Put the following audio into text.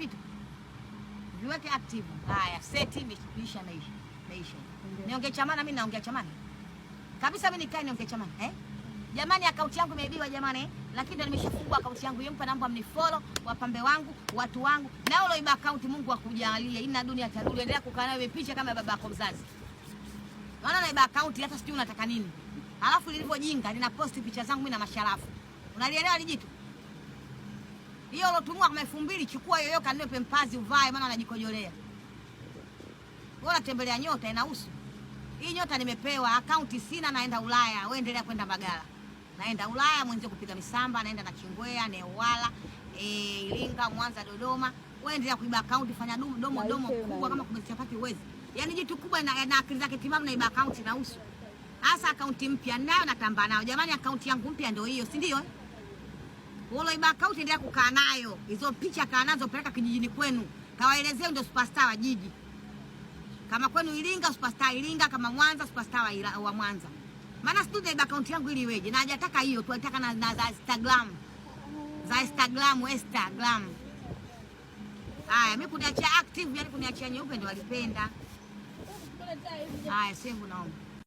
vitu viweke active. Haya, seti imeisha, naisha naisha. Niongee chamana, mimi naongea chamana kabisa, mimi nikae niongee chamana eh? Jamani, akaunti yangu imeibiwa jamani, eh? Lakini ndo nimeshafungua akaunti yangu. Yompa namba mnifollow, wapambe wangu, watu wangu. Na uloiba akaunti, Mungu akujalie. Ina dunia tarudi, endelea kukaa nayo picha kama babako mzazi. Maana naiba akaunti hata sijui unataka nini. Alafu nilivyojinga nina posti picha zangu mimi na masharafu. Unalielewa lijitu? Hiyo ulotumwa kama 2000 chukua hiyo hiyo kanunue pempazi uvae maana unajikojolea. Wewe unatembelea nyota inahusu. Hii nyota nimepewa, akaunti sina, naenda Ulaya, wewe endelea kwenda Mbagala. Naenda Ulaya mwenzio kupiga misamba, naenda na Chingwea, Newala, Iringa, Mwanza, Dodoma. Wewe endelea kuiba akaunti, fanya domo domo domo kubwa kama kumeza chapati uwezi. Yaani jitu kubwa na akili zake timamu na iba akaunti na uso. Hasa akaunti mpya nayo natamba nayo. Jamani, akaunti yangu mpya ndio hiyo, si ndio? Eh? Uloiba akaunti endelea kukaa nayo. Hizo picha kaa nazo, peleka kijijini kwenu. Kawaelezee ndio superstar wa jiji. Kama kwenu Iringa superstar Iringa, kama Mwanza superstar wa Mwanza. Maana sijui naiba akaunti yangu ili iweje. Na hajataka hiyo tu, alitaka na za Instagram. Za Instagram, Instagram. Haya, mimi kuniachia active, yani kuniachia nyeupe ndio walipenda. Haya, sehemu naomba.